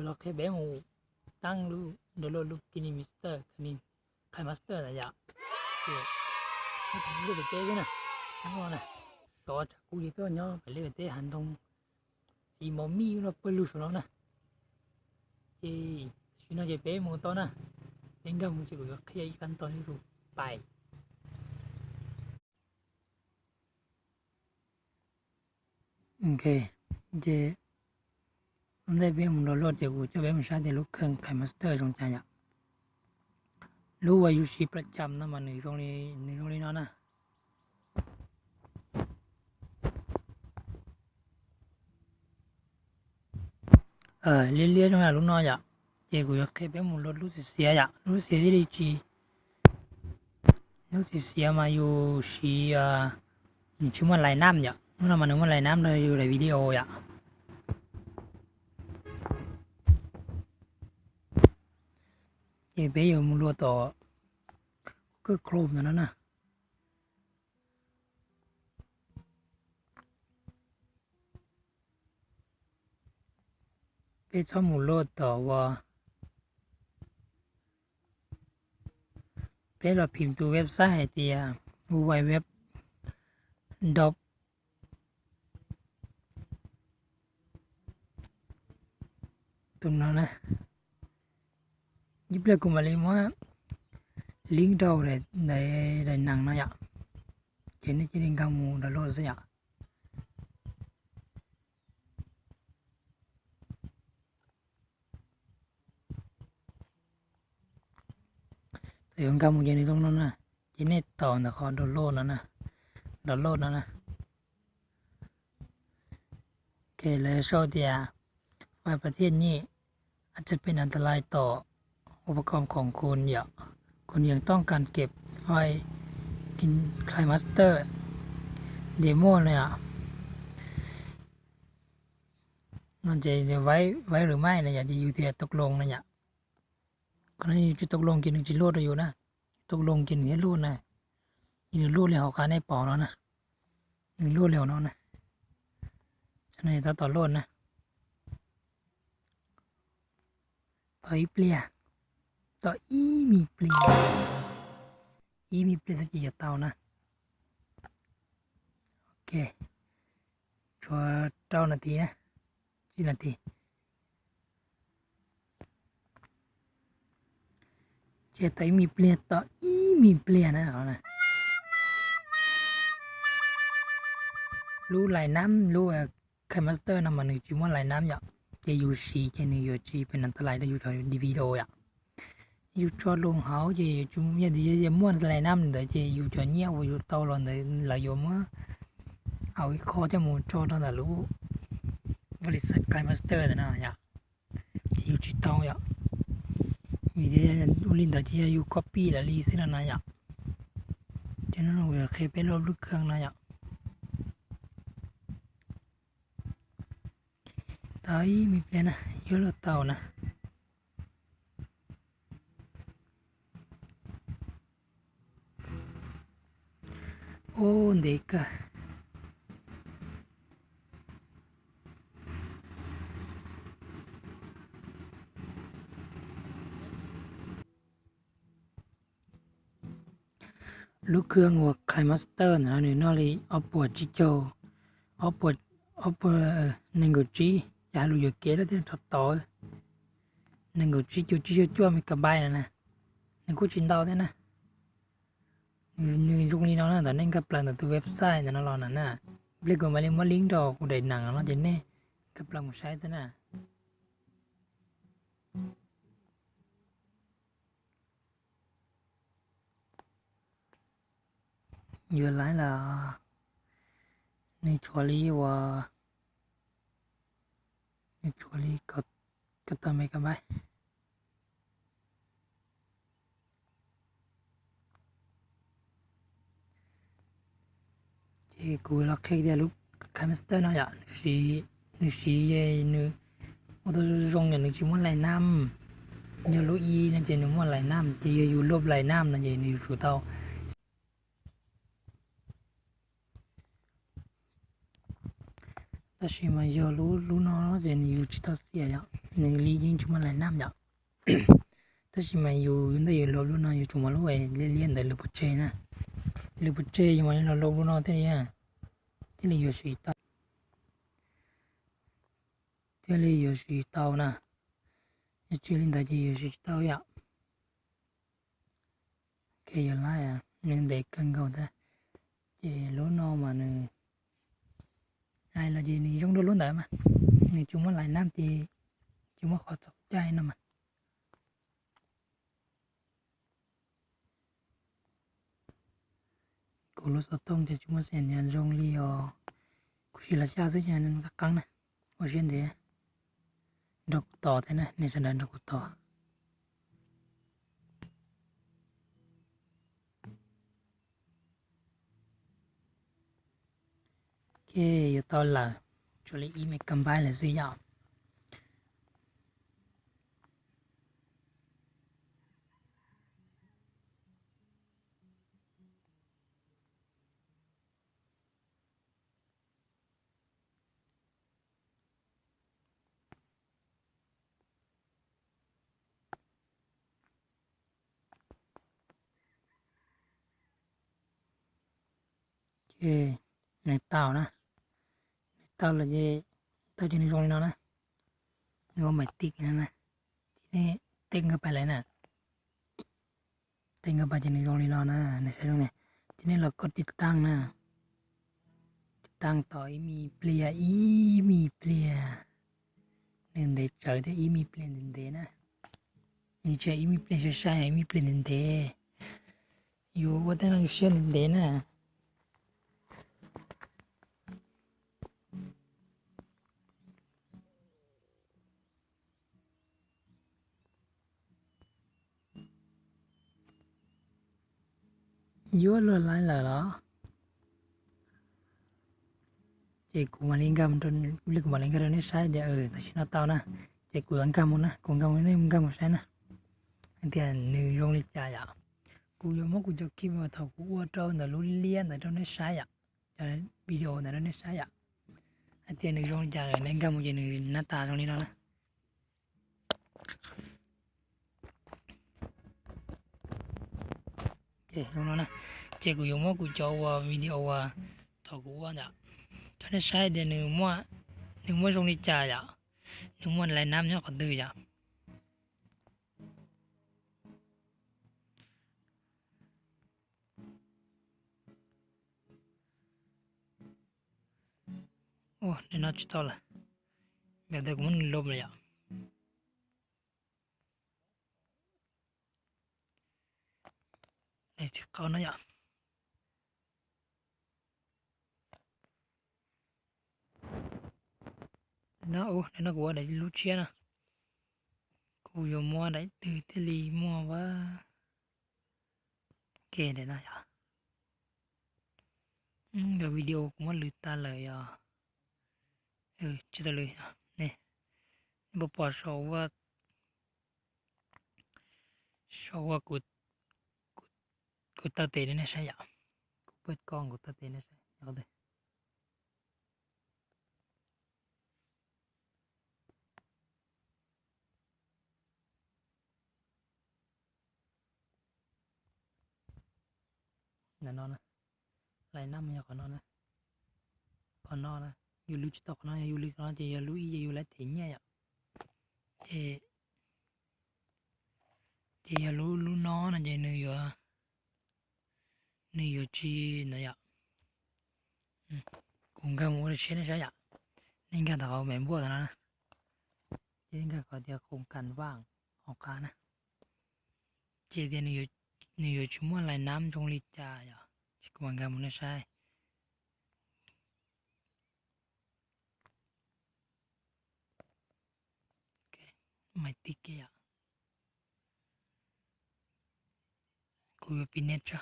Los qhia peb mus tab lub download lub KineMaster, KineMaster na yom. Ces nyob pem teb xwb na, nyob no na, sov tshav kub ces tuaj nyob pem lej pem teb hav ntoo txiv mos mij loj pawg lug saum no na. Ces tam sim no ces peb mus tau na, peb nkag mus ces kuv yuav qhia ib qhov ntau li tus pais. Ok, ces ua ntej peb mus download ces kuv coj peb mus saib tias lub KineMaster zoo cas yom. Lub uas yus siv plas cam no mas nws zoo li, nws zoo li no na. Liab liab zoo yam lub no yom. Ces kuv yuav qhia peb mus load lub xiav xiav yom, lub xiav thiaj li tsis, lub xiav xiav mas yus siv, nws tsis muaj lais nab yom, lub no mas nws muaj lais nab rau yus daim video yom. Ces peb yuav mus luaj tom Google Chrome no na. Peb txhob mus luaj tom uas, peb los phim tus website hais tias www dot tus no na. Ib pliag kuv mam li muab link rau daim nees no yom. Ces nej cia li nkag mus download xwb yom. Thaum yuav nkag mus ces nws zoo no na, ces nej taus ntawm qhov download no na, download no na. Ok, lawv sau tias ไฟล์ประเภทนี้ อาจจะเป็นอันตรายต่ออุปกรณ์ของคุณ ยอม คุณยังต้องการเก็บไฟล์ KineMaster demo นะ ยอม. No ces ไว้ ไว้หรือไม่ na yom, ces yus tias ตกลง na yom. Qhov no yus tsis ตกลง ces nws tsis luaj rau yus na. ตกลง ces nws thiaj luaj na. Ces nws luaj li hauv qab nej pom no na. Nws luaj li hauv no na. Tam no tab tom luaj na. Tos ib pliag, tos ib me pliag, ib me pliag xwb ces yuav tau na. Ok, tshuav rau nas this na, tsib nas this. Ces tos ib me pliag, tos ib me pliag na. Lub lais nab, lub KineMaster no mas nws tsis muaj lais nab yom, ces yus siv ces nws yuav tsis pem nas tas lais rau yus cov video yom. Yus tso loo hauv ces yus tsis, yog tias muaj lais nab ntawd ces yus cov nyiaj uas yus tau los ntawd lawv yuav muab au ib qho coj mus tso rau ntawm lub ua li subscribe master ntawd no yom, ces yus tsis tau yom. Vim tias ua li ntawd ces yog yus copy lawv li xwb no na yom. Ces no kuv yuav qhia peb luaj lub kheej no yom. Tau ib me pliag na, yuav luaj tau na. Ub, ntev kawg. Lub kheej uas KineMaster ntawd no nws noj li ob puas tsib caug, ob puas, ob puas nees nkaum tsib, yog lus yuam kev lawm thiaj rov tau nees nkaum tsib cuaj tsib caug cuaj megabyte no na. Nws kuj tsis ntau thiab na. Nws zoo li no na, ntawm nej nkag plaws ntawm tus website ntawm no los na na. Pliag kuv mam li muab link rau kuv daim nees no ces nej nkag plaws mus saib thiab na. Yuav laiv los nws tshuav li uas, nws tshuav li kaum tawm megabyte. Ces kuv los qhia tias lub KineMaster no yom, nws siv, nws siv, nws ua tau zoo yom, nws tsis muaj lais nab. Yog lub ib no ces nws muaj lais nab, ces yog yus luaj lais nab no ces nws yuav tsum tau Tab sis mas yog lub lub no ces nws yus tsis tau xiam yom, nws li yeej tsis muaj lais nab yom. Tab sis mas yus ntawm yus los lub no yus tsum mas lub liab liab ntawd lwm pov tseg na. Lwm pov tseg yus mam li los lub no thiaj li, thiaj li yuav siv tau, thiaj li yuav siv tau na. Yog tsis li ntawd ces yuav siv tsis tau yom. Khe yuav lab, nws ntev kawg nkaus thiab. Ces lub no mas nws hais los ces nws zoo dua lub ntawd mas, nws tsis muaj lais nab ces tsis muaj qhov txhaum cai no mas. Kuv lub xov tooj ces tsis muaj xim zoo li os. Kuv siv los xya xwb ces qab qeeb na. Ua siab ntev, nrog kuv tos thiab na, nej sawv daws nrog kuv tos. Ces yuav tau lawm, tshuav li ib me kas npaib lawm xwb yom. Ces nws tau na, nws tau lawm ces, tau ces nws zoo li no na. Nws ua maim tik no na, ces nej teb nkag pas lawm na. Teb nkag pas ces nws zoo li no na, nws saib zoo ne. Ces nej los koj tiv taaj na, tiv taaj tos ib me pliag, ib me pliag. Nws ntev tsawv thiab, ib me pliag ntev ntev na. Nws tsis yog ib me pliag sai sai, ib me pliag ntev ntev. Yus ua tej no yus siab ntev ntev na. Yuav luag laiv lawm los? Ces kuv mam li nkag, li kuv mam li nkag rau nej saib tias tam sim no tau na. Ces kuv yuav nkag mus na, kuv nkag mus, nej nkag mus saib na, hais tias nws zoo li cas yom. Kuv yuav muab kuv cov clip uas thaum kuv ua rau ntawm lub liab ntawd rau nej saib yom, cov video ntawd rau nej saib yom, hais tias nws zoo li cas lawm. Nej nkag mus ces nws nab tas zoo li no na. Zoo no na. Ces kuv yuav muab kuv cov uas video uas thaum kuv ua ntawd rau nej saib tias nws muaj zoo li cas yom, nws muaj lais nab nyob qhov twg yom. Ua, no tsis tau lawm, vim tias kuv muab nws lom lawm yom. Tsis qau no yom. No, no kuv ua daim lub tshiab no, kuv yuav muab daim twg thiaj li muaj ua ke daim no yom. Video kuv muab lwv tas lawm yom. Tsis tau lwv, nej puas pom saum ua, saum ua kuv taw tes rau nej saib yom. Kuv pab ko kuv taw tes nej saib. Ntawm no na, lais nab mas yog qhov no na, qhov no na, yus lwv tsis tau qhov no, yog yus lwv qhov no ces yog lub ib ces yus laiv them nyiaj yom. Ces, ces yog lub, lub no no ces nws yuav, nws yuav tsis ntawd yom. Kuv nkag mus ua siab nej saib yom. Nej nkag tau qhov me npuaj tau no na, ces nej nkag qhov tias khoos kas vaj hauv qab na. Ces tias nws yuav tsis muaj lais nab zoo li cas yom, ces kuv mam nkag mus nej saib. Maiv tij kiag yom. Kuv yuav pib neb tso.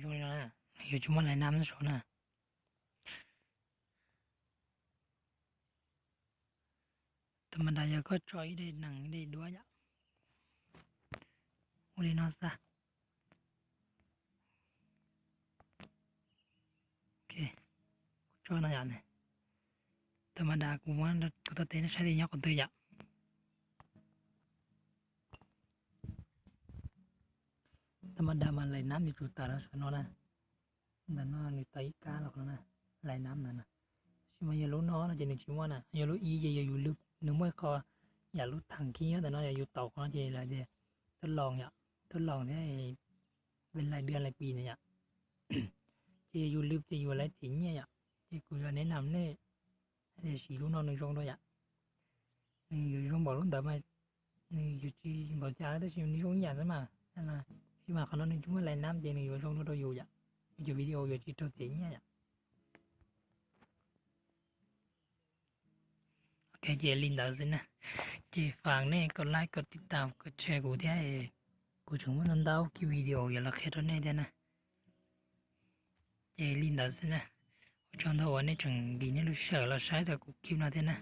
Zoo li no, yuav tsis muaj lais nab saud na. Tha ma da yog koj tso ib daim nees ib daim duab yom. Ua li no xwb. tso no yom. Tam ma da kuv muab kuv tuaj teb nej saib tias nyob qhov twg yom. Tam ma da mas lais nab nws tsuas tawm los saum no na. Ntawm no nws tawm ib kab los no na, lais nab ntawd na. Tab sis mas yog lub no no ces nws tsis muaj na, yog lub ib ces yog yus lwb, nws muaj ib qho yam lub thaj khib nyob ntawm no, yog yus taus qhov no ces lawv tias tub loos yom, tub loos thiab ves lais dwb lais pis na yom. Ces yog yus lwb ces yus lawv txiav nyiaj yom. Ces kuv yuav nev nam nej tias siv lub no nws zoo dua yom. Nws yuav zoo npaum lub ntawd mas nws yuav tsis npaum cas tab sis nws zoo ib yam xwb mas. Tab sis mas qhov no nws tsis muaj lais nab ces nws yuav zoo dua rau yus yom, yus cov video yuav tsis raug txiav nyiaj yom. Ok, ces li ntawd xwb na. Ces faam nej kom like, kom tiv tam, kom share kuv thiab. Kuv tseem muaj ntau ntau kib video yuav los qhia rau nej thiab na. Ces li ntawd xwb na. Ua tsaug ntau uas nej tseem nkim nej lub sij hawm los saib tau kuv kib no thiab na.